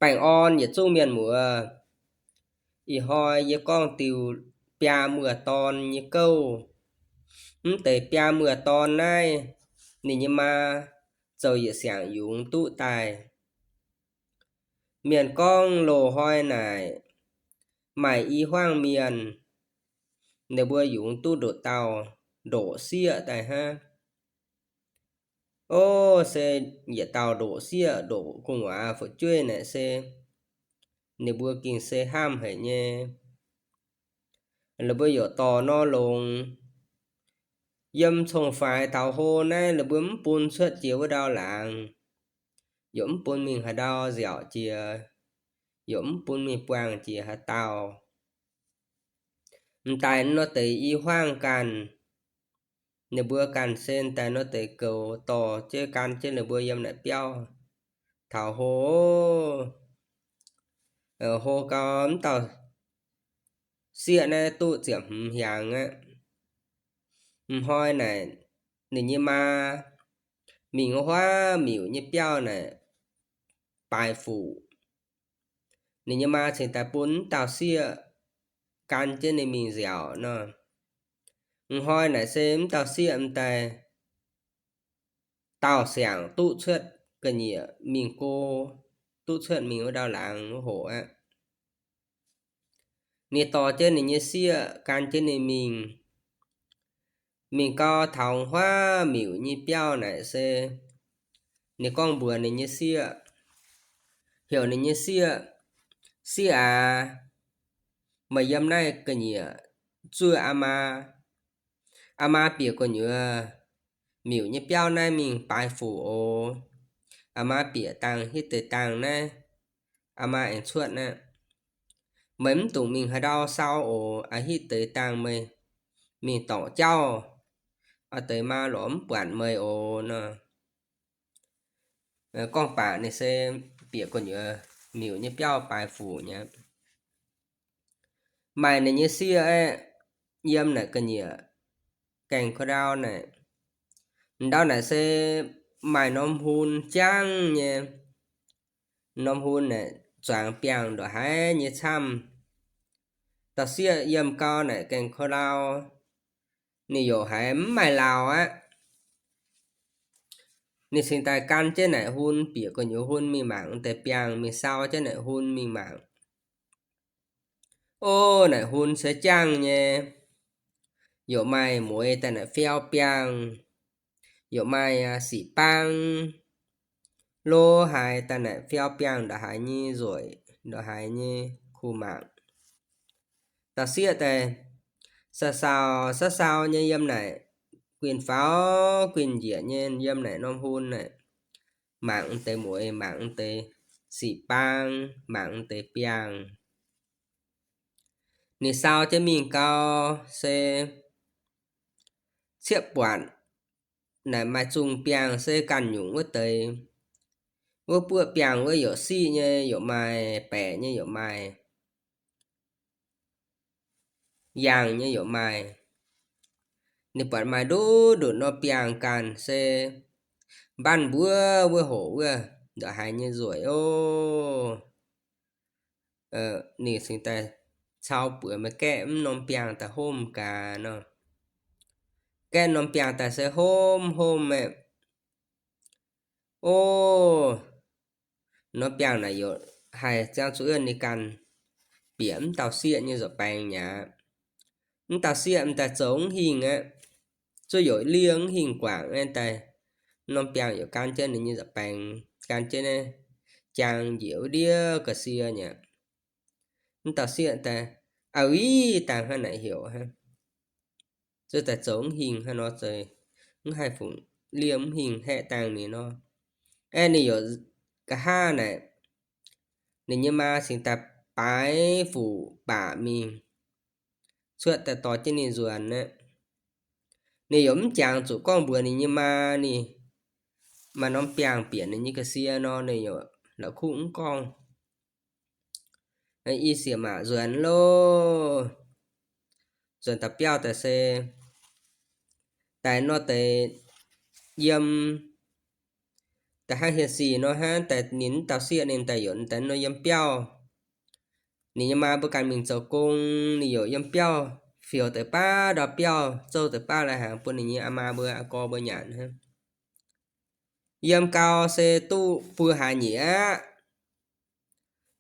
Baengh orn yietc zungv mienh muoz, ih hnoi yie gorngv diuh biaa muoz-dorn nyei gouv. Mv deix biaa muoz-dorn naaiv, ninh nyei maa zoux yietc siangx yungz duqv daaih. Mienh gorngv loz-hnoi naaic, maaih i hmuangv mienh, ninh mbuo yungz duqv ndoqc dauh ndoqc sieqv daaih hnangv. Ov, se yietc dauh ndoqc sieqv, ndoqc gu'nguaaz fu'jueiv naaic se ninh mbuo gengh se hnamv haic nyei. Ninh mbuo yaac dorh nor longx. Yiem cong-faix taux hlo naaiv ninh mbuo mv bun cuotv jiex wuov ndau laangz, yaac mv bun mingh haaix ndau nziaauc jiex, yaac mv bun mingh buangh jiex haaix dauh. M'daaih nor deix i hmuangv ganh, ninh mbuo ganh se m'daaih nor deix goux dorh jienv gan jienv ninh mbuo yiem naaic biauv taux hlo. Hlo gau, m'dauh sieqv naaiv duqv ziepc hmz hnyangx aqv. M'hnoi naaic ninh nyei maa mingh wuov huaav miuc nyei biauv naaic baaix fuc. Ninh nyei maa cingx daaih bun m'dauh sieqv gan jienv ninh mingh nziaauc nor. M'hnoi naaic se m'dauh sieqv m'daaih daauh siangx duqv cuotv ga'nyiec mingh go, duqv cuotv mingh wuov ndau laangz wuov hoc aqv. Ninh dorh jienv ninh nyei sieqv gan jienv ninh mingh. Mingh gau taux huaav miuc nyei biauv naaic se ninh gorngv mbuox ninh nyei sieqv, heuc ninh nyei sieqv, Sieqv aac, meih yiem naaiv ga'nyiec zuov aa maa. Aa maa bieqc gu'nyuoz miuc nyei biauv naaiv mingh baaix fuc oc. Aa maa bieqc dangh hitv deix dangh naaiv, aa maa aengx cuotv aqv. Meih mv dungx mingh haaix ndau sau oc. Aa hitv deix dangh meih mingh dorngc jauv, aa deix maa lorz mv buatc meih oc nor. Gorngv baac ninh se bieqc gu'nyuoz miuc nyei biauv baaix fuc nyei. Maaih ninh nyei sieqv aeqv, yiem naaic ga'nyiec gaengh ko ndau naaic. Ndau naaic se maaih norm hun jangv nyei. Norm hun naaic zuangx biangh ndongc haaix nyei camv. Dauh sieqv yiem gau naaic gaengh ko ndau, ninh yaac haiz mv maaih lauz aqv. Ninh cingx daaih gan jienv naaic hun, bieqc gu'nyuoz hun mingh mangc deix biangh, mingh sau jienv naaic hun mingh mangc. Ov, naaic hun se jangv nyei. Yaac maaih mueiz daaih naaic fiau biangh, yaac maaih sic baang, lo haiz daaih naaic fiau biangh ndongc haaix nyei nzueic, ndongc haaix nyei kuh mangc. Dauh sieqv daaih sau sau sau sau nyei yiem naaic guinh faaux guinh njiec nyei yiem naaic norm hun naaic, mangc deix mueiz, mangc deix sic baang, mangc deix biangh. Ninh sau jienv mingh gau se ciepv buatc naaic maaih zungh biangh se ganh nyungc wuov deix. Wuov buoqv biangh wuov yaac siqv nyei yaac maaih, baeqc nyei yaac maaih, yaangh nyei yaac maaih. Ninh buatc maaih nduqc nduqc norm biangh ganh se mbanv mbuov wuov hoc wuov, ndongc haaix nyei nzueic ov. Ninh cingx daaih cau buoz maiv gaeqv mv norm biangh daaih homv gaax nor. Gaeqv norm biangh daaih se homv homv aeqv. Ov, norm biangh naaic yaac haih ziangh zuqc ninh ganh bieqc mv dauh sieqv nyei nza'baengx mi'aqv. Mv dauh sieqv m'daaih zoux mv hingh aqv. Zuov yaac lieh mv hingh guangc aeqv, daaih norm biangh yaac gan jienv ninh nyei nza'baengx, gan jienv naaiv jaang njiec wuov ndiev ga'sie mi'aqv. Mv dauh sieqv daaih, A'uiv, dangh hnangv naaic heuc hnangv. Zuov daaih zoux mv hingh hnangv nor zeiz, mv haih fungc lieh mv hingh haeqv dangh ninh nor. Aeqv, ninh yaac nqa'haav naaic, ninh nyei maa cingx daaih baaix fuc baac mingh cuotv daaih dorh jienv ninh nzuonx aqv. Ninh yaac mv jangx zuqc gorngv mbuox ninh nyei maa, ninh maaih norm biangh bieqc ninh nyei ga'sie nor, ninh yaac la'kuqv mv gorngv. I sieqv maac nzuonx loh. Nzuonx daaih biauv daaih se daaih nor deix yiem da'hnangv hieh sic nor hnangv, daaih ninh mv dauh sieqv ninh daaih yaac daaih nor yiem biauv. Ninh nyei maa mbuo ganh mingh zoux gong, ninh yaac yiem biauv fioux deix baav ndau biauv, zouv deix baav lai-hnaangx bun ninh nyei aa maa mbuo aa gorx mbuo nyanc hnangv. Yiem gau se duqv buo hlaax nyieqc aqv.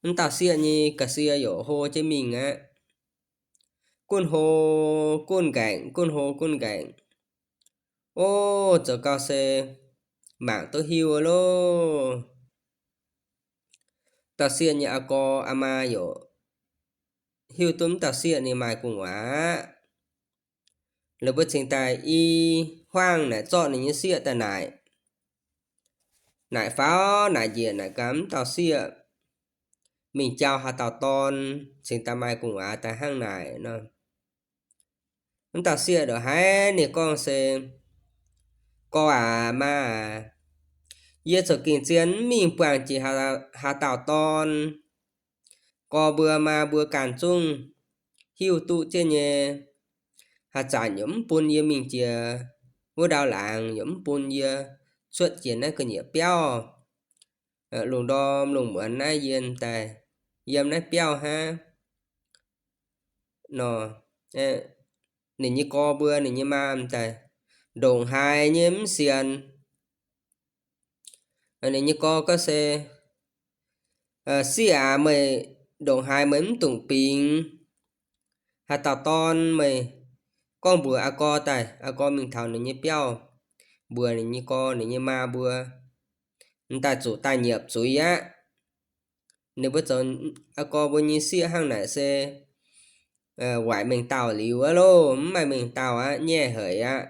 Mv dauh sieqv nyei ga'sie yaac hlo jienv mingh aqv. Gunv hlo gunv nqaengc, gunv hlo gunv nqaengc. O, zoux gau se mangc duqv hiuv loh. Dauh sieqv nyei aa gorx aa maa yaac hiuv duqv mv dauh sieqv ninh maaih gu'nguaaz aqv. Laaix mbuo cingx daaih i hmuangv naaic zorqv ninh nyei sieqv daaih naaic. Naaic faaux naaic njiec naaic gaax mv dauh sieqv mingh jauh haaix dauh dorn cingx daaih maaih gu'nguaaz daaih hnangv naaic nor. Mv dauh sieqv ndongc haaix ninh gorngv se, Gorx aac, maa aac, yie ziouc gengh zien mv mingh buangh jiex haaix dauh dorn. Gorx mbuo maa mbuo ganh zungv hiuv duqv jienv nyei. Haaix zanc yaac mv bun yie mingh jiex wuov ndau laangz, yaac mv bun yie cuotv jiex naaiv ga'nyiec biauv. Lungh ndorm lungh muonz naaiv yie daaih yiem naaiv biauv hnangv nor. Ninh nyei gorx mbuo ninh nyei maa daaih ndongc haaix nyei mv sienx. Ninh nyei gorx gorngv se, Sieqv aac, meih ndongc haaix meih mv dungx bingx. Haaix dauh dorn meih gorngv mbuox aa gorx daaih, aa gorx mingh taux ninh nyei biauv mbuox ninh nyei gorx ninh nyei maa mbuo, m'daaih zuqc daaih nyiepc zuiz aqv. Ninh mbuo zoux aa gorx mbuo nyei sieqv hnangv naaic se waaic mengh dauh liuz aqv loh, mv maaih mengh dauh aqv, nyaiv haic aqv.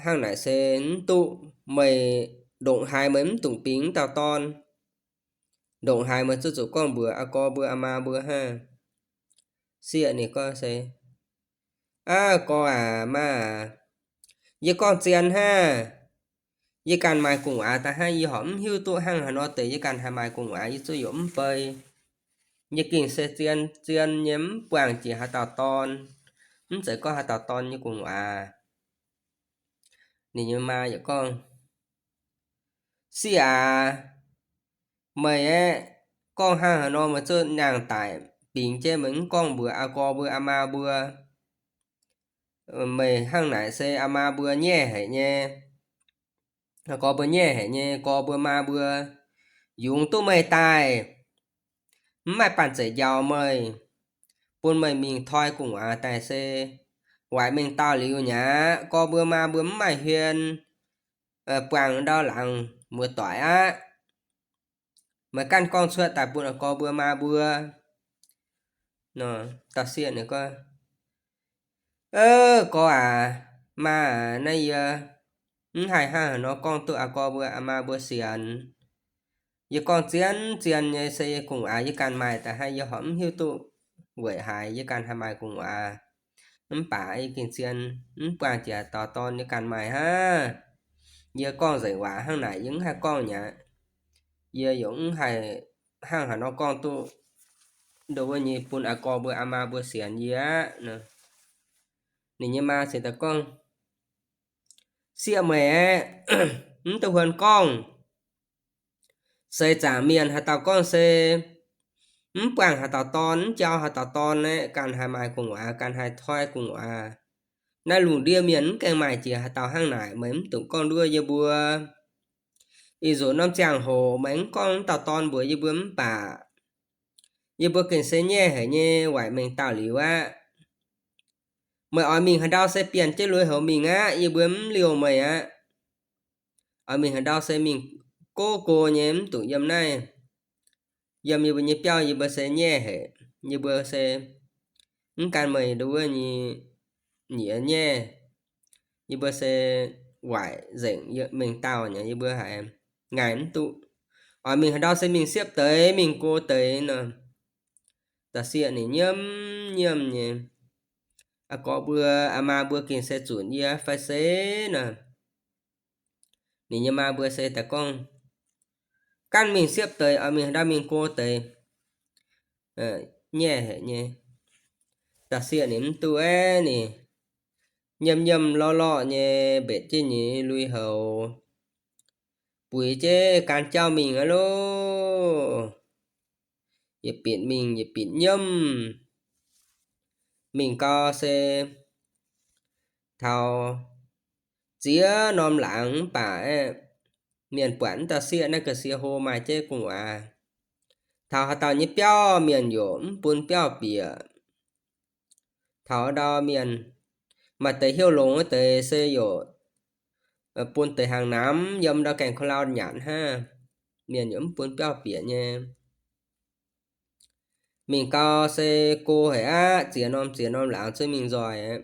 Hnangv naaic se mv duqv, meih ndongc haaix meih mv dungx bingx m'dauh dorn. Ndongc haaix meih zuqc zuqc gorngv mbuox aa gorx mbuo aa maa mbuo hnangv. Sieqv ninh gorngv se, Aa gorx aac, maa aac, yie gorngv zien hnangv. Yie ganh maaih gu'nguaaz daaih hnangv, yie horpc mv hiuv duqv hnangv haaix nor deix yie ganh haih maaih gu'nguaaz, yie zuqc yaac mv bei. Yie gengh se zien zien nyei mv buangh jiex haaix dauh dorn, mv zeiz gorngv haaix dauh dorn nyei gu'nguaaz. Ninh nyei maa yaac gorngv, Sieqv aac, meih aeqv, gorngv hnangv haaix nor meih zuqc nangh daic bingx jienv meih mv gorngv mbuox aa gorx mbuo aa maa mbuo. Meih hnangv naaic se aa maa mbuo nyaiv haic nyei. Aa gorx mbuo nyaiv haic nyei, gorx mbuo maa mbuo yungz duqv meih daaih, mv maaih banh zeic njaaux meih, bun meih mingh toi gu'nguaaz daaih se waaic mengh dauh liuz nyei aqv. Gorx mbuo maa mbuo mv maaih hmien buangh ndau laangz muoz-doic aqv. Meih ganh gorngv cuotv daaih bun aa gorx mbuo maa mbuo. Dauh sieqv ninh gorngv, Ov, gorx aac, maa aac, naaiv yie mv haih hnangv haaix nor gorngv duqv aa gorx mbuo aa maa mbuo sienx. Yie gorngv zien zien nyei se yie gu'nguaaz yie ganh maaih daaih hnangv, yie horpc mv hiuv duqv weic haaix yie ganh haih maaih gu'nguaaz. Mv baac yie gengh zien mv buangh jiex haaix dauh dorn yie ganh maaih hnangv. Yie gorngv nzengc waac hnangv naaic yie mv haih gorngv nyei aqv. Yie yaac mv haih hnangv haaix nor gorngv duqv nduov wuov nyei bun aa gorx mbuo aa maa mbuo sienx yie aqv. Ninh nyei maa cingx daaih gorngv, Sieqv meih aeqv, mv duqv huon gorngv. Seix zaangc mienh haaix dauh gorngv se mv buangh haaix dauh dorn, mv jauv haaix dauh dorn aeqv, ganh haih maaih gu'nguaaz, ganh haih toi gu'nguaaz. Naaiv lungh ndiev mienh mv gaengh maaih jiex haaix dauh hnangv naaic. Meih mv dungx gorngv nduov yie mbuo. Ih nzunc norm ziangh hoc meih mv gorngv dauh dorn mbuox yie mbuo mv baac yie mbuo gengh se nyaiv haic nyei, waaic mengh dauh liuz aqv. Meih oix mingh haaix ndau se bienh jienv lui-houx mingh aqv, yie mbuo mv liouh meih aqv. Oix mingh haaix ndau se mingh gox go nyei, mv dungx yiem naaiv. Yiem yie mbuo nyei biauv yie mbuo se nyaiv haic. Yie mbuo se mv gan meih nduov wuov nyei nyiex nyaiv. Yie mbuo se waaic nzengc mengh dauh nyei, yie mbuo haiz ngaih mv duqv. Oix mingh haaix ndau se mingh siepv deix, mingh go deix nor. Dauh sieqv ninh nyiemv nyiemv nyei, Aa gorx mbuo aa maa mbuo gengh se zunc yie fai se nor. Ninh nyei maa mbuo se daaih gorngv, Ganh mingh siepv deix, oix mingh haaix ndau mingh go deix. Nyaiv haic nyei. Dauh sieqv ninh mv duqv aeqv, ninh nyiemv nyiemv lorqv lorqv nyei mbetc jienv nyei lui-houx. buix jienv gan jauv mingh aqv loh. Yietc binc mingh yietc binc nyiemv. Mingh gau se taux ziex norm laangz mv baac aeqv, mienh buatc mv dauh sieqv naaiv ga'sie hlo maaih jienv gu'nguaaz. Taux haaix dauh nyei biauv mienh yaac mv bun biauv bieqc. Taux ndau mienh maaih deix hnyouv longx wuov deix se yaac bun deix hnaangx namx yiem ndau gaengh ko lau nyanc hnangv. Mienh yaac mv bun biauv bieqc nyei. Mingh gau se go haic aqv, ziex norm ziex norm laangz zuqc mingh nzoih aqv.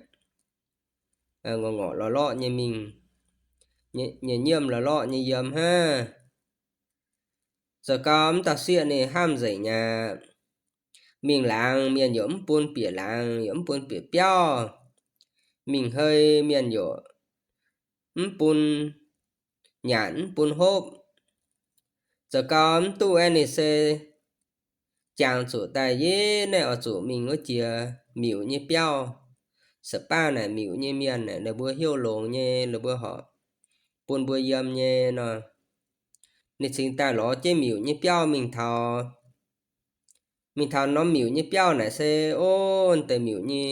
Ngorc ngorc lorqc lorqc nyei mingh, nyei nyiemv lorqc lorqc nyei yiem hnangv. Zoux gau mv dauh sieqv ninh hnamv nzengc aqv. Mingh laangz mienh yaac mv bun bieqc laangz, yaac mv bun bieqc biauv. Mingh hei mienh yaac mv bun nyanc mv bun hopv. Zoux gau mv duqv aeqv, ninh se jangx zuqc daaih yie naaiv oix zuqc mingh wuov jiex miuc nyei biauv. Sa baav naaic miuc nyei mienh naaic ninh mbuo hnyouv longx nyei, ninh mbuo horpc bun mbuo yiem nyei nor. Ninh cingx daaih lorz jienv miuc nyei biauv mingh taux. Mingh taux norm miuc nyei biauv naaic se, o, deix miuc nyei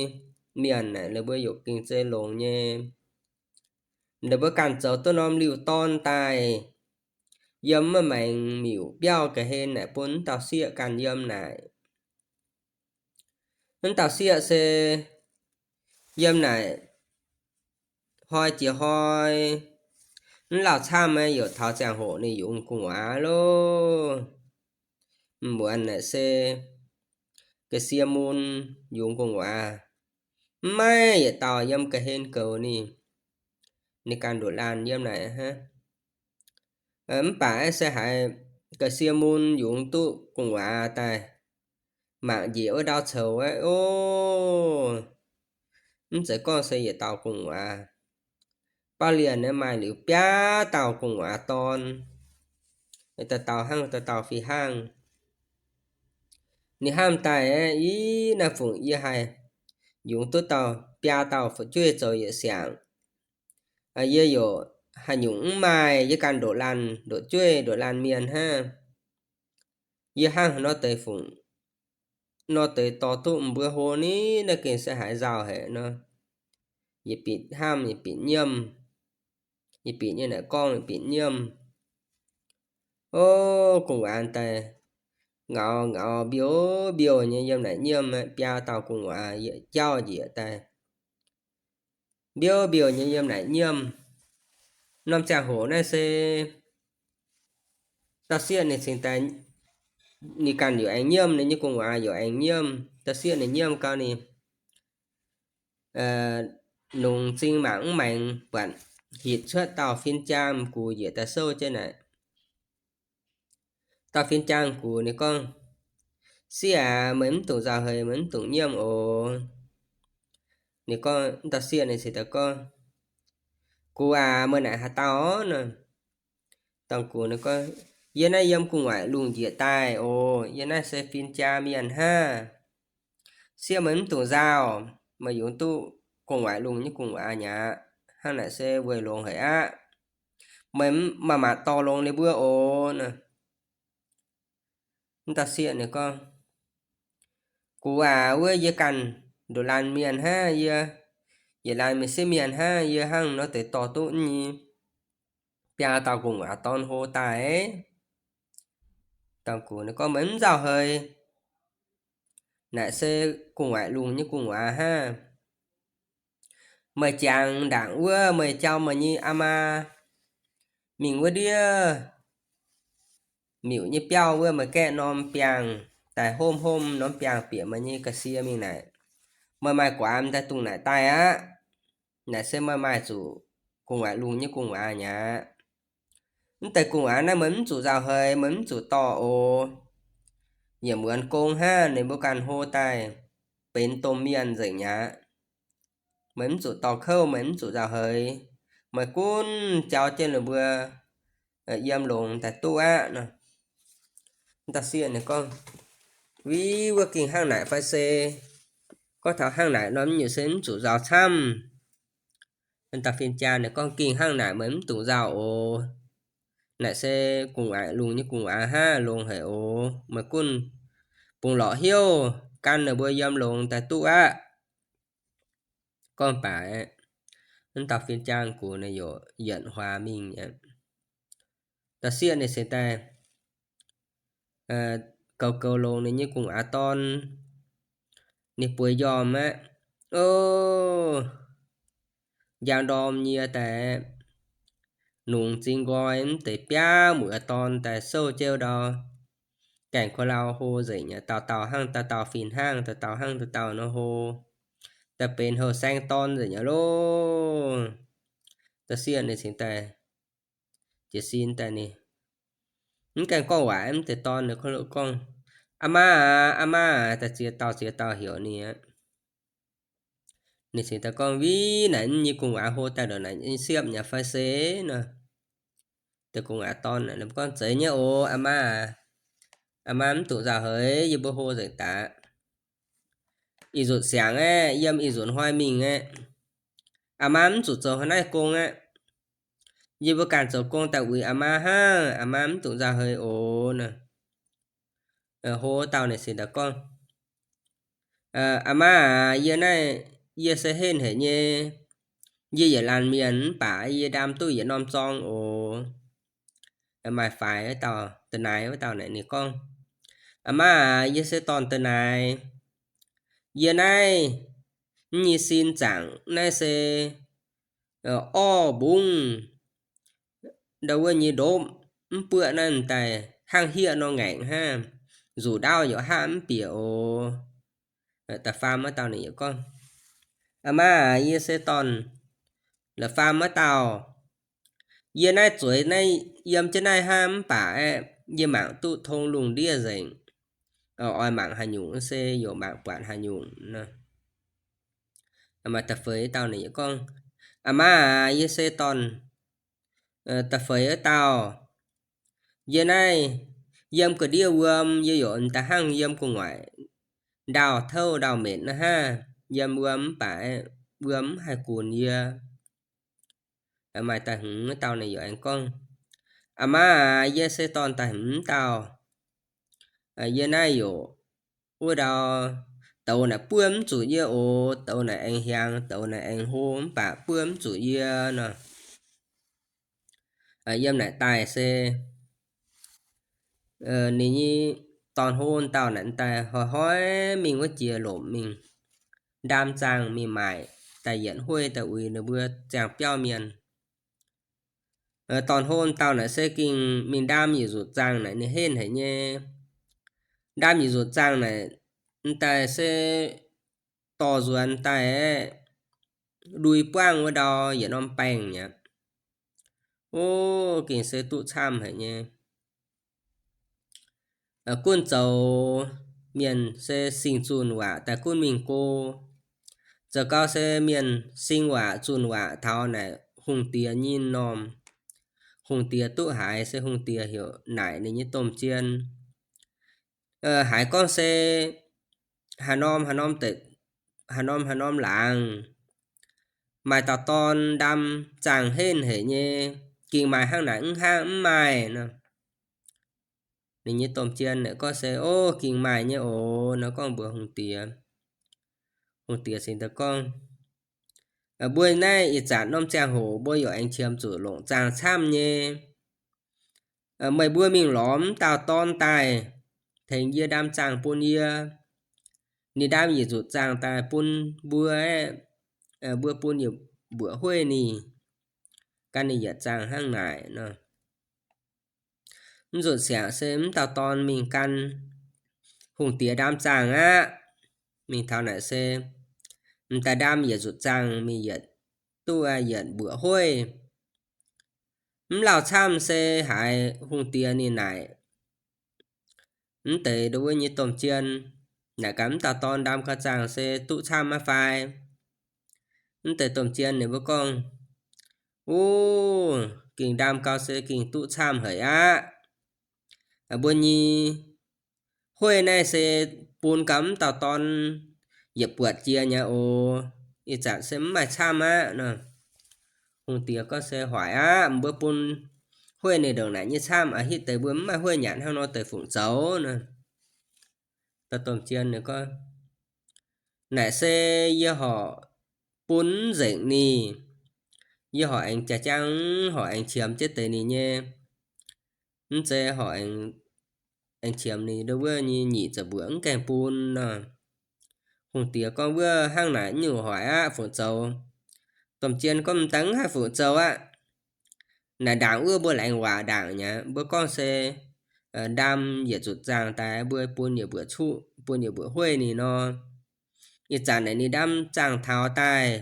mienh naaic ninh mbuo yaac gengh zeiz longx nyei. Ninh mbuo ganh zoux duqv norm liuh dorn daaih, yiem maiv maengx miuc biauv ga'hlen naaic bun mv dauh sieqv ganh yiem naaic. Mv dauh sieqv se yiem naaic hnoi jiex hnoi, mv lauh camv nyei, yaac taux ziangh hoc ninh yungz gu'nguaaz loh. Muonz naaic se ga'sie mun yungz gu'nguaaz, mv maaih yietc dauh yiem ga'hlen goux ninh. Ninh ganh nduqc laanh yiem naaic hnangv. Mv baac aeqv, se haiz ga'sie mun yungz duqv gu'nguaaz daaih, mangc njiec wuov ndau coux aeqv, o, mv zeiz gorngv se yietc dauh gu'nguaaz. Bauv lienh naaiv maaih liuz biaa dauh gu'nguaaz dorn, dauh dauh hnangv, dauh dauh fih hnangv. Ninh hnamv daaih aeqv, i, naaiv fungc yie haih yungz duqv dauh, biaa dauh fu'jueiv zoux yietc siangx, yie yaac haaix nyungc mv maaih, yie ganh ndoqc laanh, ndoqc jueiv, ndoqc laanh mienh hnangv. Yie hnangv haaix nor deix fungc, nor deix dorh duqv mbuo hlo ni, naaiv gengh se haiz nzauh haic nor. Yietc binc hnamv, yietc binc nyiemv, yietc binc nyei naaic gorngv, yietc binc nyiemv. O, gu'nguaaz daaih ngaux ngaux mbiouh mbiouh nyei yiem naaic nyiemv, biaa dauh gu'nguaaz yietc jauv njiec daaih. Mbiouh mbiouh nyei yiem naaic nyiemv. Norm ziangh hoc naaiv se dauh sieqv ninh cingx daaih, ninh ganh yaac aengx nyiemv, ninh nyei gu'nguaaz yaac aengx nyiemv. Dauh sieqv ninh nyiemv gau ninh nungx zing mangc mv maengx buatc hitc cuotv dauh fin-jaa m'gux njiec daaih souv jienv naaic. Dauh fin-jaa m'gux ninh gorngv, Sieqv aac, meih mv dungx nzauh heix, meih mv dungx nyiemv oc. Ninh gorngv, dauh sieqv ninh cingx daaih gorngv, Gux aac, meih naaic haaix dauh nor? Dongh gux ninh gorngv, Yie naaiv yiem gu'nguaaic lungh njiec daaih oc. Yie naaiv se fin-jaa mienh hnangv. Sieqv, meih mv dungx nzauh. Meih yungz duqv gu'nguaaic lungh nyei gu'nguaaz aqv. Hnangv naaic se weic longx haic aqv. Meih maaih mangc dorh longx ninh mbuo oc. Wuov dauh sieqv ninh gorngv, Gux aac, wuov yie ganh ndoqc laanh mienh hnangv, yie yietc laanh mienh sieqv mienh hnangv, yie hnangv nor deix dorh duqv nyei biaa dauh gu'nguaaz dorn hlo daaih. Dongh gux ninh gorngv, Meih mv nzauh heix. Naaic se gu'nguaaic lungh nyei gu'nguaaz hnangv. Meih jangx ndaangc wuov, meih jauv meih nyei aa maa mingh wuov ndiev miuc nyei biauv wuov, meih gaeqv norm biangh daaih homv homv norm biangh bieqc meih nyei ga'sie mingh naaic, meih maaih gu'nguaaz daaih dungh naaic daaih aqv. Naaic se meih maaih zuqc gu'nguaaic lungh nyei gu'nguaaz aqv. Mv deix gu'nguaaz naaiv meih mv zuqc nzauh heix, meih mv zuqc dorh oc. Yiem muonz gong hnangv ninh mbuo ganh hlo daaih benx domh mienh nzengc aqv. Meih mv zuqc dorh kouv, meih mv zuqc nzauh heix. Meih gunv jauv jienv ninh mbuo yiem longx daaih duqv aqv nor. Wuov dauh sieqv ninh gorngv, Wuov, wuov gengh hnangv naaic fai se? Gorngv taux hnangv naaic nor, mv nyungc se mv zuqc nzauh camv. Dauh fin-jaa ninh gorngv, Gengh hnangv naaic, meih mv dungx nzauh oc. Naaic se gu'nguaaic lungh nyei gu'nguaaic hnangv, longx haic oc. Meih gunv bungx lorqc hnyouv gan ninh mbuo yiem longx daaih duqv aqv. Gorngv baac aeqv, wuov dauh fin-jang gux naaic yaac yietc huaax mingh aqv. Da'sieqv ninh cingx daaih goux goux longx ninh nyei gu'nguaaic dorn, ninh bueix njormh aqv. O, njang ndorm nyie daaih, nungx zing nqoi mv deix biauv muoz dorn daaih souv jienv ndau gaengh ko lau hlo nzengc aqv. Dauh dauh hnangv dauh dauh, fih hnangv dauh dauh, hnangv dauh dauh nor hlo, daaih benx houh saeng dorn nzengc aqv loh. Da'sieqv ninh cingx daaih jiez sin daaih ninh mv gaengh gorngv waac, mv deix dorn ninh gorngv, Aa maa aac, aa maa aac, daaih ziex dauh ziex dauh heuc ninh aqv. Ninh cingx daaih gorngv, Win naaic nyei gu'nguaaic hlo daaih ndongc naaic nyei siepv nyei fai se nor? Deix gu'nguaaic dorn gorngv, Zeiz nyei oc, aa maa aac. Aa maa mv dungx nzauh heix, yie mbuo hlo nzengc daaih. Ih nzunc siangx aeqv, yiem ih nzunc hnoi mingh aeqv, aa maa mv zuqc zoux haaix naaiv gong aqv. Yie mbuo ganh zoux gong daaih uix aa maa hnangv. Aa maa mv dungx nzauh heix oc nor. Hlo dauh ninh cingx daaih gorngv, Aa maa aac, yie naaiv, yie se henv haic nyei. Yie yietc laanh mienh mv baac yie ndaam duqv yietc norm zorng oc. Maaih faix wuov dauh, da'naaiv wuov dauh naaic ninh gorngv, Aa maa aac, yie se dorn da'naaiv. Yie naaiv nyei sin zaangc naaiv se orv mbungv ndau wuov nyei ndopv, mv buoqv naaiv daaih hnangv hieqv nor ngaengc hnangv, nzuqc ndaauv yaac haav mv bieqc oc. Da'faam wuov dauh ninh yaac gorngv, Aa maa aac, yie se dorn la'faam wuov dauh. Yie naaiv zueiz naaiv yiem jienv naaiv hnangv mv baac aeqv, yie mangc duqv tong lungh ndiev nzengc. Oix mangc haaix nyungc se yaac mangc buatc haaix nyungc nor. Maaih da'feix dauh ninh yaac gorngv, Aa maa aac, yie se dorn da'feix wuov dauh. Yie naaiv yiem ga'ndiev wuom, yie yaac da'hnangv yiem gu'nguaaic ndaauh touv ndaauh metc naaiv hnangv. Yiem wuom mv baac wuom mv haih gunx yie. Maaih da'hmz wuov dauh ninh yaac aengx gorngv, Aa maa aac, yie se dorn da'hmz dauh. Yie naaiv yaac wuov ndau douz naaic buov mv zuqc yie oc. Douz naaic aengx hiaangx, douz naaic aengx hlo mv baac buov mv zuqc yie nor. Yiem naaic daaih se ninh nyei dorn hlo dauh naaic daaih hnoi-hnoi mingh wuov jiex lomc mingh ndaam zaangh mingh maaic daaih yietc hueiv daaih uix ninh mbuo ziangh biauv mienh. Dorn hlo dauh naaic se gengh mingh ndaam yietc nzuqc zaangh naaic ninh henv haic nyei. Ndaam yietc nzuqc zaangh naaic daaih se dorh nzuonx daaih aeqv, lui buangv wuov ndau yietc norm baengh mi'aqv. O, gengh se duqv camv haic nyei. Gunv zoux mienh se sing zunh waac daaih gunv mingh go. Zoux gau se mienh sing waac zunh waac taux naaic hungh diex nyinh normh. Hungh diex duqv haiz se hungh diex heuc naaic ninh nyei domh jien, haiz gorngv se haaix norm haaix norm deix, haaix norm haaix norm laangz maaih dauh dorn ndaam zaangh henv haic nyei, gengh maaih hnangv naaic mv hnangv mv maaih nor. Ninh nyei domh jien naaic gorngv se, O, gengh maaih nyei oc nor, gorngv mbuox hungh diex. Hungh diex cingx daaih gorngv, Mbuo naaiv ih zanc norm ziangh hoc mbuo yaac aengx qiemx zuqc longc zaangh camv nyei. Meih mbuo mingh lorz m'dauh dorn daaih, tengx yie ndaam zaangh bun yie. Ninh ndaam yietc nzuqc zaangh daaih bun mbuo aeqv, mbuo bun yietc mbuoqc hueiv ninh, gan ninh yietc zaangh hnangv naaic nor. Mv nzunc siangx se m'dauh dorn mingh gan hungh diex ndaam zaangh aqv. Mingh taux naaic se m'daaih ndaam yietc nzuqc zaangh mingh yietc duqv yietc mbuoqc hueiv. Mv lauh camv se haiz hungh diex ninh naaic, mv deix ndo wuov nyei domh jien, naaic gaax m'dauh dorn ndaam gau zaangh se duqv camv maiv fai? Mv deix domh jien ninh mbuo gorngv, Uv, gengh ndaam gau se gengh duqv camv haic aqv. Mbuo nyei hueiv naaiv se bun gau m'dauh dorn yietc buatc jiex nyei oc. Ih zanc se mv maaih camv aqv nor. Hungh diex gorngv se, Hoic aqv, mbuo bun hueiv ninh ndongc naaic nyei camv, a'hitv deix mbuo mv maaih hueiv nyanc hnangv nor deix fungc zoux nor. Dauh domh jien ninh gorngv, naaic se yie horc bun mv nzengc ninh, yie horc aengx jaa-jaang, horc aengx qiemx jienv deix ninh nyei, mv zeiz horc aengx qiemx ninh ndau wuov nyei nyic ziepc mbuoqc mv gaengh bun nor. Hungh diex gorngv, wuov hnangv naaic nyungc hoic aqv, fungc zoux. Domh jien gorngv, m'daaih mv haih fungc zoux aqv. Naaic ndaangc wuov mbuo laengz waac ndaangc nyei, mbuo gorngv se ndaam yietc zuqc zaangh daaih mbuo bun yietc mbuoqc cuqv, bun yietc mbuoqc hueiv ninh nor. Ih zanc naaic ninh ndaam zaangh taux daaih,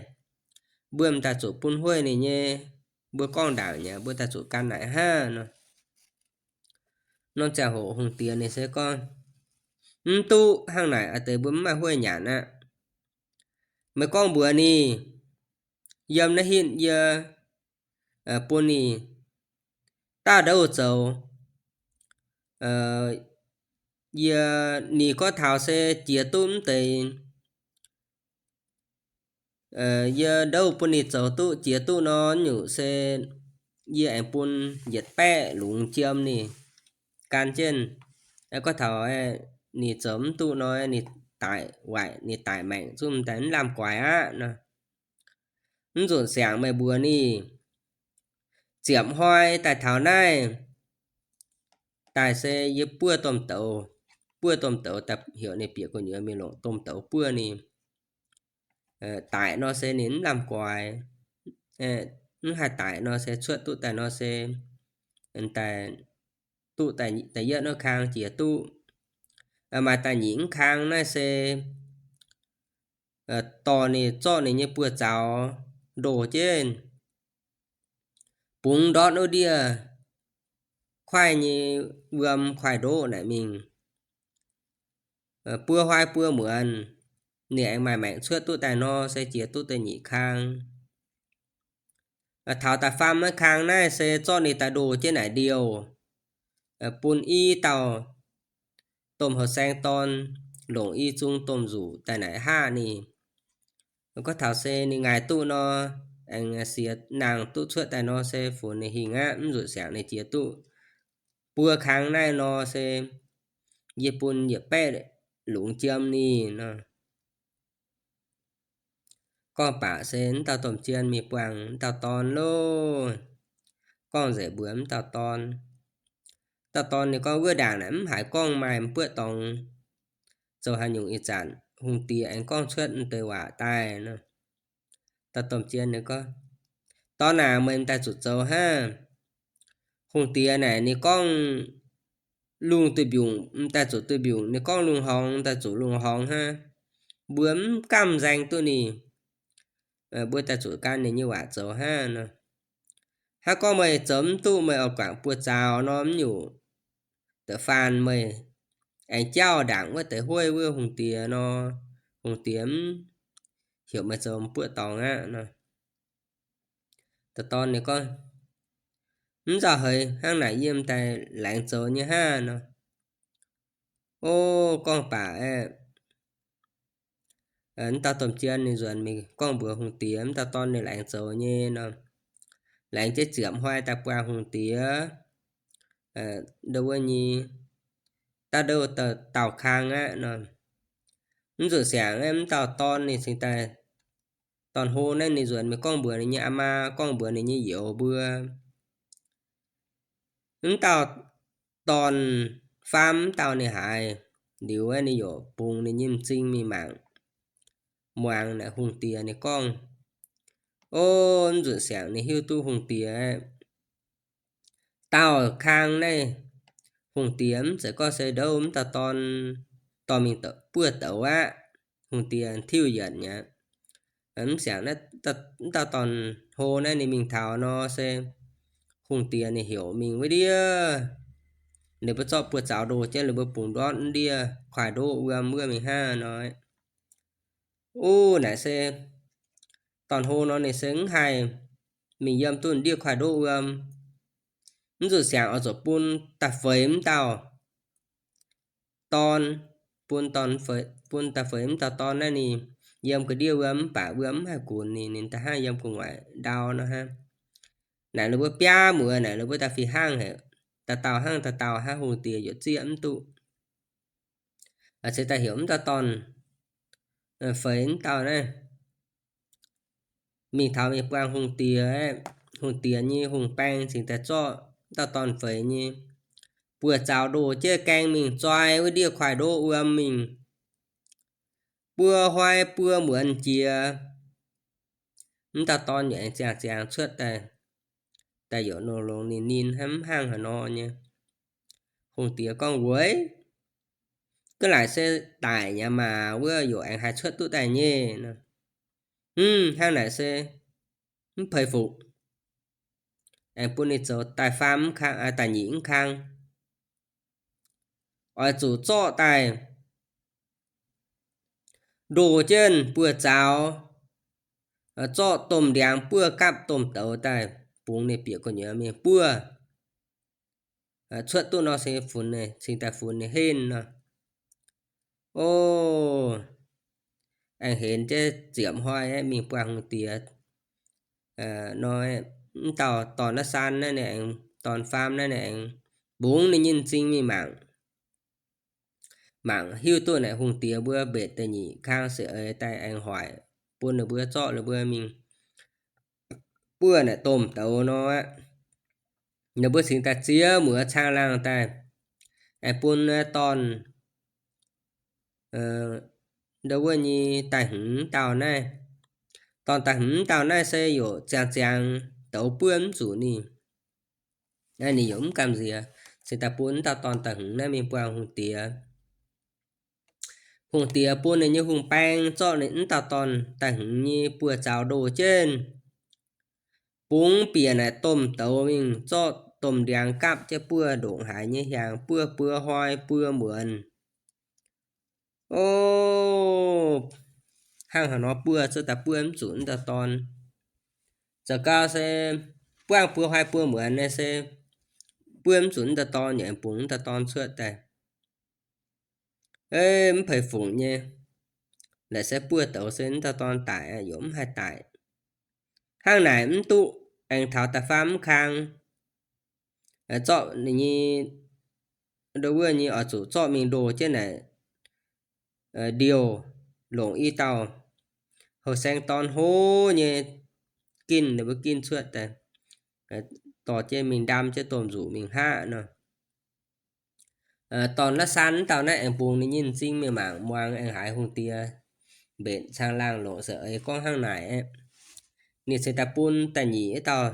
mbuo m'daaih zuqc bun hueiv ninh nyei. Mbuo gorngv ndaangc nyei, mbuo daaih zuqc gan naaic hnangv nor. Norm ziangh hoc hungh diex ninh se gorngv, mv duqv, hnangv naaic a'deix mbuo mv maaih hueiv nyanc aqv. Meih gorngv mbuox ninh, yiem naaiv hitv yie bun ninh daaih ndouv zoux. Yie, ninh gorngv taux se jiex duqv mv deix, yie ndouv bun ninh zoux duqv jiex duqv nor, nyungc se yie aengx bun yietc baeqv lungz jiem ninh gan jienv. Gorngv taux ninh zoux mv duqv nor, ninh daic waaic, ninh daic maengc zungv m'daaih mv lamh guaix aqv nor. Mv nzunc siangx meih mbuox ninh, ziepc hnoi daaih taux naaiv daaih se yie buov domh douz, buov domh douz daaih, heuc ninh bieqc gu'nyuoz mingh longc domh douz buov ninh. Daic nor se ninh mv lamh guaix, mv haih daic nor se cuotv duqv daaih nor se daaih duqv da'yietv wuov kang jiex duqv. Maaih da'nyeic wuov kang naaiv se dorh ninh zorqv ninh nyei buoz-zaux ndoh jienv, bungx ndortv wuov ndiev kuaaiv nyei wuom, kuaaiv ndoqv naaic mingh buo hnoi buo muonz, ninh aengx maaih maengc cuotv duqv daaih nor se jiex duqv da'nyeic kang. Taux da'faam wuov kang naaiv se zorqv ninh daaih ndoh jienv naaic ndiouh, bun i dauh domh houh-saeng dorn longc i zung domh nzuqc daaih naaic haav ninh. Gorngv taux se ninh ngaih duqv nor, aengx siex nangh duqv cuotv daaih nor se funx ninh hingh aqv. Mv nzunc siangx ninh jiex duqv buo kang naaiv nor se yie bun yietc baeqv lungz jiem ninh nor. Gorngv baac se mv dauh domh jien mingh buangh mv dauh dorn loh. Gorngv nzengc mbuox mv dauh dorn. Dauh dorn ninh gorngv, wuov ndaangc naaic mv haiz gorngv maaih m'buoqv dorngx zoux haaix nyungc, ih zanc hungh diex aengx gorngv cuotv m'deix waac daaih nor. Dauh domh jien ninh gorngv, dorn aac, meih m'daaih zuqc zoux hnangv. Hungh diex naaic ninh gorngv lungh duih mbiungc m'daaih zuqc duih mbiungc, ninh gorngv lungh horngz m'daaih zuqc lungh horngz hnangv. Mbuo mv gamh nzaeng duqv ninh, mbuo daaih zuqc gan ninh nyei waac zoux hnangv nor. Hnangv gorngv meih zoux mv duqv, meih oix guangc buoz-zaux nor, mv nyungc da'faanh meih aengx jauv ndaangc wuov deix hueiv wuov hungh diex nor, hungh diex mv heuc meih zoux m'buoqv dorngx aqv nor. Dauh dorn ninh gorngv, mv nzauh heix, hnangv naaic yie m'daaih laengz zoux nyei hnangv nor. O, gorngv baac aeqv, mv dauh domh jien ninh nzuonx mingh gorngv mbuox hungh diex mv dauh dorn ninh laengz zoux nyei nor. Laengz jienv ziepc hnoi daaih buangh hungh diex, ndouh wuov nyei, daaih ndouh dauh kang aqv nor. Mv zuqc siangx aeqv, mv dauh dorn ninh cingx daaih, dorn hlo naaiv ninh nzuonx mingh gorngv mbuox ninh nyei aa maa, gorngv mbuox ninh nyei youz mbuo. Mv dauh dorn faam mv dauh ninh haiz liuz aeqv, ninh yaac bungx ninh nyei m'zing mingh mangc, muangx naaic hungh diex ninh gorngv. O, mv zuqc siangx ninh hiuv duqv hungh diex aeqv, dauh kang naaiv hungh diex mv zeiz gorngv se ndouv mv dauh dorn dorh mingh buov douz aqv. Hungh diex tiuv yienc mi'aqv. Mv siangx mv dauh dorn hlo naaiv ninh mingh taux nor se hungh diex ninh heuc mingh wuov ndiev, ninh mbuo zorqv buoz-zaux ndoh jienv, ninh mbuo bungx ndortv wuov ndiev kuaaiv ndoqv wuom wuov mingh hnangv nor. Uv, naaic se dorn hlo nor ninh se mv haih mingh yiem duqv ndiev kuaaiv ndoqv wuom. Mv zuqc siangx oix zuqc bun da'feix mv dauh dorn, bun, bun da'feix mv dauh dorn naaiv ninh yiem ga'ndiev wuom, mv baac wuom mv haih gunx ninh, ninh da'hnangv yiem gu'nguaaic ndau nor hnangv. Naaic ninh mbuo biaav muoz naaic ninh mbuo daaih fih hnangv haic, dauh dauh hnangv dauh dauh hnangv, hungh diex yaac zieqv mv duqv. Cingx daaih heuc mv dauh dorn feix mv dauh naaiv mingh taux mingh buangh hungh diex. Hungh diex nyei hungh baeng cingx daaih zorqv mv dauh dorn feix nyei buoz-zaux ndoh jienv gaeng mingh zoi wuov ndiev kuaaiv ndoqv wuom mingh, buo hnoi buo muonz jiex. Mv dauh dorn yaac aengx ziangh ziangx cuotv daaih, daaih yaac nongx longx ninh ninh hnangv mv hnangv haaix nor nyei. Hungh diex gorngv, Weic ga'naaiv se daic nyei maah, wuov yaac aengx haih cuotv duqv daaih nyei nor. Hnangv naaic se mv peix fuqv. Aengx bun ninh zoux da'faam mv kang, da'nyeic mv kang. Oix zuqc zorqv daaih ndoh jienv buoz-zaux, zorqv domh ndiangx buov gapv domh douz daaih bungx ninh bieqc gu'nyuoz mingh buov. Cuotv duqv nor se funx, cingx daaih funx ninh henv nor. O, aengx henx jienv ziepc hnoi aeqv, mingh buangh hungh diex nor, mv dauh dorn naaiv saan naaiv ninh aengx, dorn faam naaiv ninh aengx bungx ninh nyei m'zing mingh mangc. Mangc hiuv duqv naaic hungh diex mbuo mbenc da'nyeic kang se eix daaih aengx hoic bun ninh mbuo zorqv ninh mbuo mingh buov naaic domh douz nor aqv. Ninh mbuo cingx daaih ziex muoz caangh laangh daaih aengx bun dorn ndo wuov nyei da'hmz dauh naaiv. Dorn da'hmz dauh naaiv se yaac ziangx ziangx douz buov mv zuqc ninh. Naaiv ninh yaac mv gamh nziex, cingx daaih bun mv dauh dorn da'hmz naaiv mingh buangh hungh diex. Hungh diex bun ninh nyei hungh baeng zorqv ninh mv dauh dorn da'hmz nyei buoz-zaux ndoh jienv, bungx bieqc naaic domh douz mingh, zorqv domh ndiangx gapv jienv buov ndongc haaix nyei hiaangx, buov buo hnoi buo muonz. O, hnangv haaix nor buov cuotv daaih buov mv zuqc mv dauh dorn. Zoux gau se buangh buo hnoi buo muonz naaiv se buov mv zuqc mv dauh dorn, yaac bungx mv dauh dorn cuotv daaih. Mv peix fungc nyei, laaic se buov douz se mv dauh dorn daic, yaac mv haih daic. Hnangv naaic mv duqv, aengx taux da'faam mv kang, zorqv ninh nyei, ndo wuov nyei oix zuqc zorqv mingh ndoh jienv naaic ndiouh, longc i dauh houh saeng dorn hlo nyei ginh, ninh mbuo ginh cuotv daaih, dorh jienv mingh ndam jienv domh nzuqc mingh hngaqv nor. Dorn naaiv saan dauh naaiv aengx bungx ninh nyei m'zing mingh mangc muangx aengx haiz hungh diex mbenc caangh laangh longc se eix gorngv hnangv naaic aeqv, ninh cingx daaih bun da'nyeic dauh,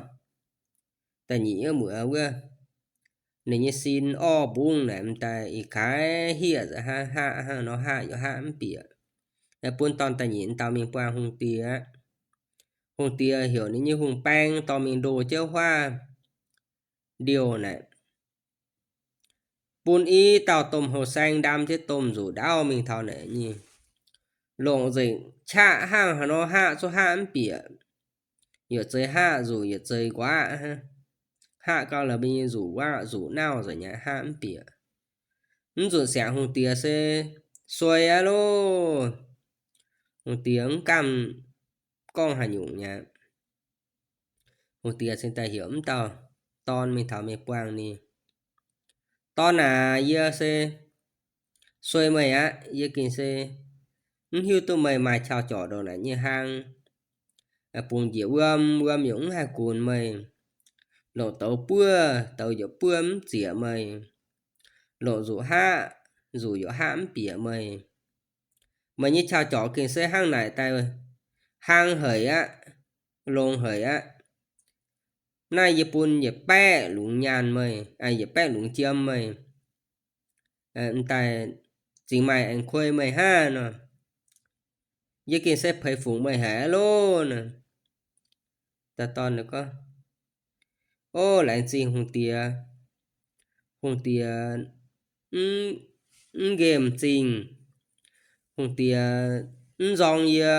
da'nyeic wuov muoz wuov, ninh nyei sin orv mbungv naaic m'daaih ih kaaix hieqv hnaqv, hnangv nor haqv yaac haqv mv bieqc. Bun dorn da'nyeic dauh mingh buangh hungh diex aqv. Hungh diex heuc ninh nyei hungh baeng dorh mingh ndoh jienv huaav ndiouh naaic, bun i dauh domh houh saeng ndam jienv domh nzuqc ndaauv mingh taux naaic nyei, longc nzengc qaqv hnangv haaix nor haqv zungv haqv mv bieqc. Yietc zei haqv nzuqc, yietc zei nquaqv hnangv. Haqv gau la'biei nyei nzuqc nquaqv nzuqc nauv nzengc nyei, haqv mv bieqc. Mv nzunc siangx hungh diex se suei aqv loh. Hungh diex mv gamh gorngv haaix nyungc nyei. Hungh diex cingx daaih heuc mv dauh dorn mingh taux mingh buangh ninh. Dorn aac, yie se suei meih aqv. Yie gengh se mv hiuv duqv meih maaih qauv jorc ndongc naaic nyei hlang. Bungx njiec wuom, wuom yaac mv haih gunx meih. Longc douz buov, douz yaac buov mv zieqc meih. Longc nzuqc haqv, nzuqc yaac haqv mv bieqc meih. Meih nyei qauv jorc gengh se hnangv naaic daaih hlang haic aqv, longx haic aqv. Naaiv yie bun yietc baeqv lungz nyaanh meih, yietc baeqv lungz jiem meih. M'daaih zingx maaih aengx kuei meih hnangv nor. Yie gengh se peix fungc meih haic aqv loh nor. Dauh dorn gorngv, O, laengz zingh hungh diex. Hungh diex mv nqemh zingh. Hungh diex mv nzorng yie.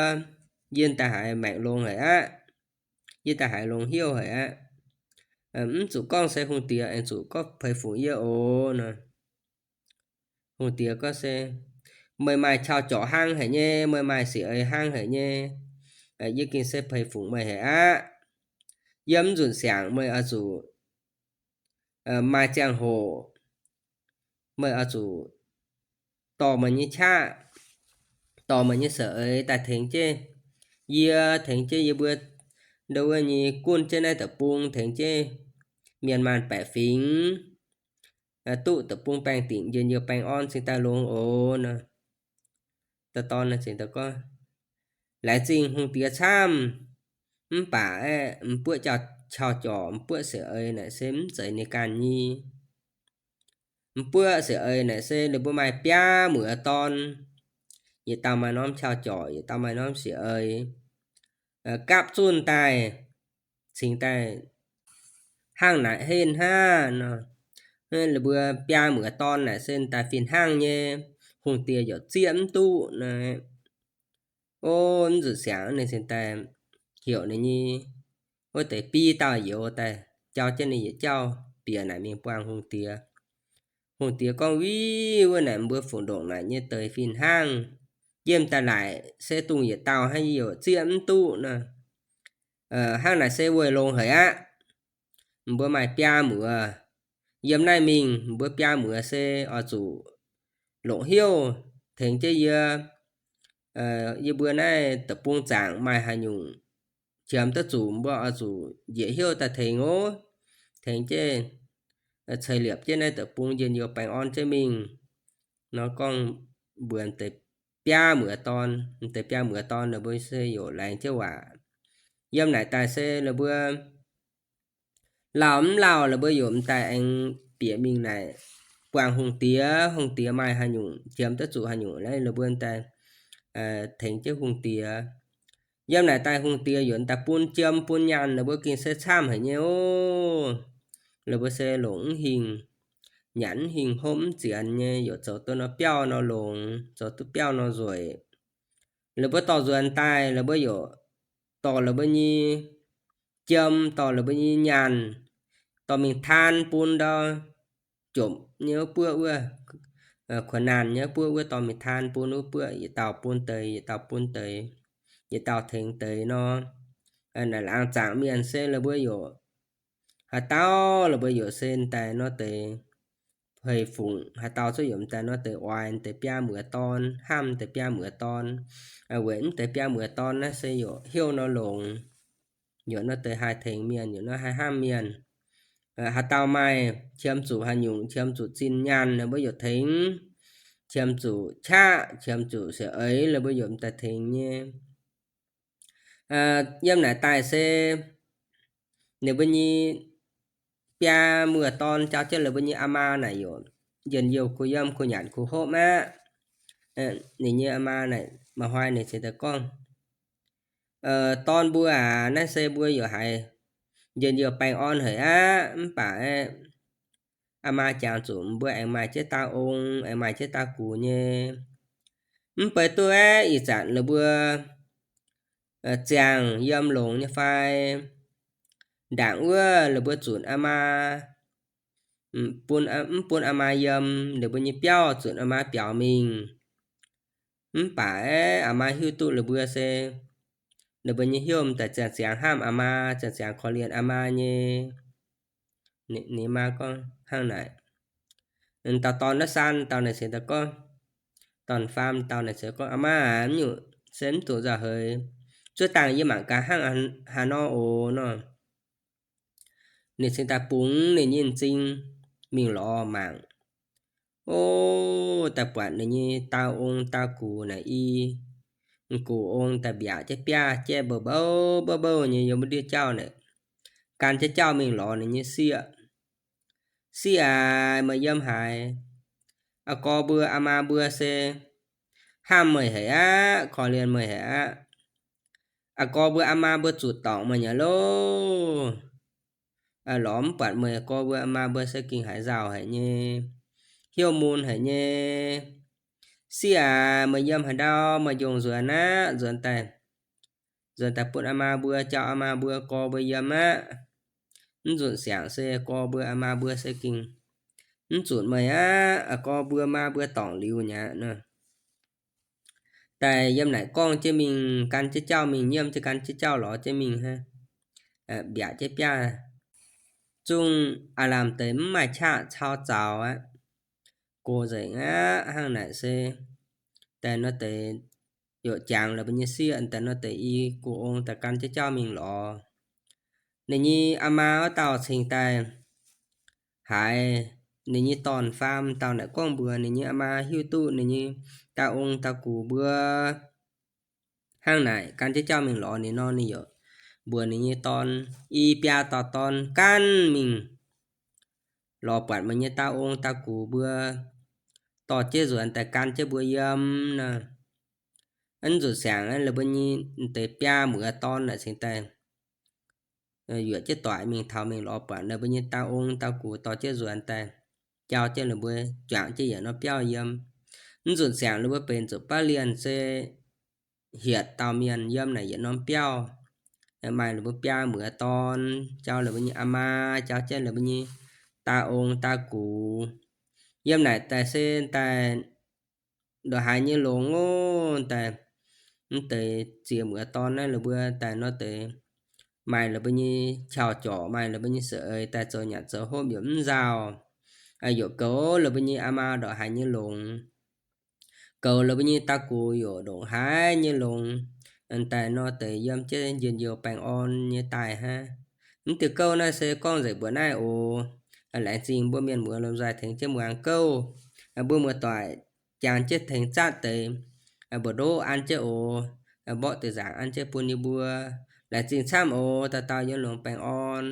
Yie daaih haiz maengc longx haic aqv. Yie daaih haiz longx hnyouv haic aqv. Mv zuqc gorngv se hungh diex aengx zuqc gorngv peix fungc yie oc nor. Hungh diex gorngv se, Meih maaih qauv jorc hnangv haic nyei, meih maaih sic eix hnangv haic nyei. Yie gengh se peix fungc meih haic aqv. Yiem mv nzunc siangx meih oix zuqc maaih ziangh hoc, meih oix zuqc dorh meih nyei qaqv, dorh meih nyei seix eix daaih tengx jienv yie, tengx jienv yie mbuo ndo wuov nyei gunv jienv naaiv deic-bung, tengx jienv mienh maanh baeqc fingx, duqv deic-bung baengh dingc, njien-youh baengh orn cingx daaih longx oc nor. Dorn gorngv, Laengz zingh hungh diex camv, mv baac aeqv, m'buoqv jauv-jorc, m'buoqv seix eix naaic se mv zeiz ninh ganh nyei. M'buoqv seix eix naaic se ninh mbuo maaih biaa muoz dorn, yietc dauh maaih norm jauv-jorc, yietc dauh maaih norm seix eix, gapv zunh daaih, cingx daaih hnangv naaic henv hnangv nor. Ninh mbuo biaa muoz dorn naaic se daaih fih hnangv nyei, hungh diex yaac zieqv mv duqv nor. O, mv nzunc siangx ninh cingx daaih heuc ninh nyei wuov deix biaa dauh youz daaih jauv jienv ninh yietc jauv bieqc naaic mingh buangh hungh diex. Hungh diex gorngv, Viv, wuov naaic mbuo fungc ndongc naaic nyei deix fih hnangv, yiem daaih laaic se dongh yietc dauh hnangv, yie yaac zieqv mv duqv nor. Hnangv naaic se weic longx haic aqv. Mbuo maaih biaa muoz. Yiem naaiv mingh mbuo biaa muoz se oix zuqc longc hnyouv tengx jienv yie. Yie mbuo naaiv deic-bung zaangc maaih haaix nyungc qiemx duqv zuqc, mbuo oix zuqc njiec hnyouv daaih tengx oc. Tengx jienv ceix liepc jienv naaiv deic-bung njien-youh baengh orn jienv mingh. Nor gorngv mbuox deix biaa muoz dorn, deix biaa muoz dorn ninh mbuo se yaac laengz jienv waac. Yiem naaic daaih se ninh mbuo lauh mv lauh, ninh mbuo yaac m'daaih aengx bieqc mingh naaic buangh hungh diex. Hungh diex maaih haaix nyungc, qiemx duqv zuqc haaix nyungc, ninh mbuo m'daaih tengx jienv hungh diex. Yiem naaic daaih hungh diex yaac m'daaih bun jiem bun nyaanh, ninh mbuo gengh se camv haic nyei oc. Ninh mbuo se longc mv hingh, nyanc mv hingh, hopv mv zienx nyei, yaac zoux duqv nor biauv nor longx, zoux duqv biauv nor nzueic. Ninh mbuo dorh nzuonx daaih, ninh mbuo yaac dorh ninh mbuo nyei jiem, dorh ninh mbuo nyei nyaanh, dorh mingh taan bun ndau jomc nyei wuov buoqv wuov, kuonx naanh nyei wuov buoqv wuov, dorh mingh taan bun wuov buoqv, yietc dauh bun deix, yietc dauh bun deix, yietc dauh tengx deix nor. Naaic laangz zaangc mienh se ninh mbuo yaac haaix dauh, ninh mbuo yaac se m'daaih nor deix hei fungc, haaix dauh cuotv yaac m'daaih nor deix oix deix biaa muoz dorn, hnamv deix biaa muoz dorn. Weic mv deix biaa muoz dorn naaiv se yaac hnyouv nor longx, yaac nor deix haih tengx mienh, yaac nor haih hnamv mienh. Haaix dauh maaih qiemx zuqc haaix nyungc, qiemx zuqc zinh nyaanh, ninh mbuo yaac tengx. Qiemx zuqc qaqv, qiemx zuqc seix eix, ninh mbuo yaac m'daaih tengx nyei. Yiem naaic daaih se ninh mbuo nyei biaa muoz dorn jauv jienv ninh mbuo nyei aa maa naaic yaac njien-youh kuh yiem kuh nyanc kuh hopv aqv. Ninh nyei aa maa naaic maaih hnoi ninh cingx daaih gorngv, Dorn mbuo aac, naaiv se mbuo yaac haiz njien-youh baengh orn haic aqv. Mv baac aa maa jangx zuqc mbuo aengx maaih jienv dauh ong, aengx maaih jienv dauh gux nyei. Mv baac duqv aeqv, ih zanc la'buo ziangh yiem longx nyei fai? Ndaangc wuov la'buo zunc aa maa, mv bun aa maa yiem, ninh mbuo nyei biauv zunc aa maa biaux mingh. Mv baac aeqv, aa maa hiuv duqv la'buo se ninh mbuo nyei hnyouv m'daaih ziangh ziangx hnamv aa maa, ziangh ziangx korv-lienh aa maa nyei. Ninh maa gorngv hnangv naaic. Dauh dorn naaiv saan dauh naaic cingx daaih gorngv, dorn faam dauh naaic cingx gorngv, Aa maa aac, mv nyungc se mv dungx nzauh heix. Zuov dangh yie mangc gaax hnangv haaix nor oc nor. Ninh cingx daaih bungx ninh nyei m'zing mingh lorz mangc. O, daaih buatc ninh nyei dauh ong dauh gux naaic i, m'gux ong daaih mbiaauc jienv biaav jaiv mbouh mbouh mbouh mbouh nyei yiem wuov ndiev jauv naaic, gan jienv jauv mingh lorz ninh nyei sieqv. Sieqv aac, meih yiem haaix? Aa gorx mbuo aa maa mbuo se hnamv meih haic aqv, korv-lienh meih haic aqv. Aa gorx mbuo aa maa mbuo zuqc dorngc meih nyei loh. Lorz mv buatc meih aa gorx mbuo aa maa mbuo se gengh haiz nzauh haic nyei, hnyouv mun haic nyei. Sieqv aac, meih yiem haaix ndau, meih njongc nzuonx aqv, nzuonx daaih, nzuonx daaih bun aa maa mbuo, jauv aa maa mbuo, gorx mbuo yiem aqv. Mv nzunc siangx se gorx mbuo aa maa mbuo se gengh mv zunc meih aqv, aa gorx mbuo maa mbuo dorngc liuz nyei aqv nor. Daaih yiem naaic gorngv jienv mingh, gan jienv jauv mingh, nyiemv jienv gan jienv jauv lorz jienv mingh hnangv. mbiaatc jienv biaav. Zungv aav lamh deix mv maaih qaqv cau zaux aqv. Gox nzengc aqv. Hnangv naaic se daaih nor deix yaac jangx la'buo nyei sieqv daaih nor deix i gu ong daaih gan jienv jauv mingh lorz. Ninh nyei aa maa wuov dauh cingx daaih haiz ninh nyei dorn-faam dauh naaic gorngv mbuox ninh nyei aa maa hiuv duqv ninh nyei daa ong daa gux mbuo hnangv naaic gan jienv jauv mingh lorz ninh nor, ninh yaac mbuox ninh nyei dorn, I biaa dauh dorn gaanv mingh lorz buatc meih nyei daa ong daa gux mbuo, dorh jienv nzuonx daaih gan jienv mbuo yiem naaic. Mv nzunc siangx la'buo nyei deix biaa muoz dorn naaic cingx daaih yuoqc jienv doic mingh taux mingh lorz buatc ninh mbuo nyei daa ong daa gux dorh jienv nzuonx daaih jauv jienv ninh mbuo juangc jienv yietc norm biauv yiem. Mv nzunc siangx la'buo benx zuqc baav lienh se hietc dauh mienh yiem naaic yietc norm biauv. Maaih la'buo biaa muoz dorn jauv la'buo nyei aa maa, jauv jienv la'buo nyei daa ong daa gux. Yiem naaic daaih se daaih ndongc haaix nyei longx ov, daaih mv deix ziex muoz dorn naaiv la'buo daaih nor deix maaih la'buo nyei qauv-jorc, maaih la'buo nyei seix eix daaih zoux nyanc zoux hopv yaac mv nzauh. Yaac goux la'buo nyei aa maa ndongc haaix nyei longx, goux la'buo nyei daa gux yaac ndongc haaix nyei longx. Daaih nor deix yiem jienv njien-youh baengh orn nyei daaih hnangv. Mv diuh gouv naaiv se gorngv nzengc mbuoqc naaiv oc. Laengz zingh mbuo mienh muoz lomh nzoih tengx jienv muangx gouv. Mbuo muoz-doic jangx jienv tengx zatv deix mbu'ndoqv an jienv oc. Mborqv deix nzaangc an jienv bun yie mbuo. Laengz zingh camv oc. Dauh dauh yiem longx baengh orn.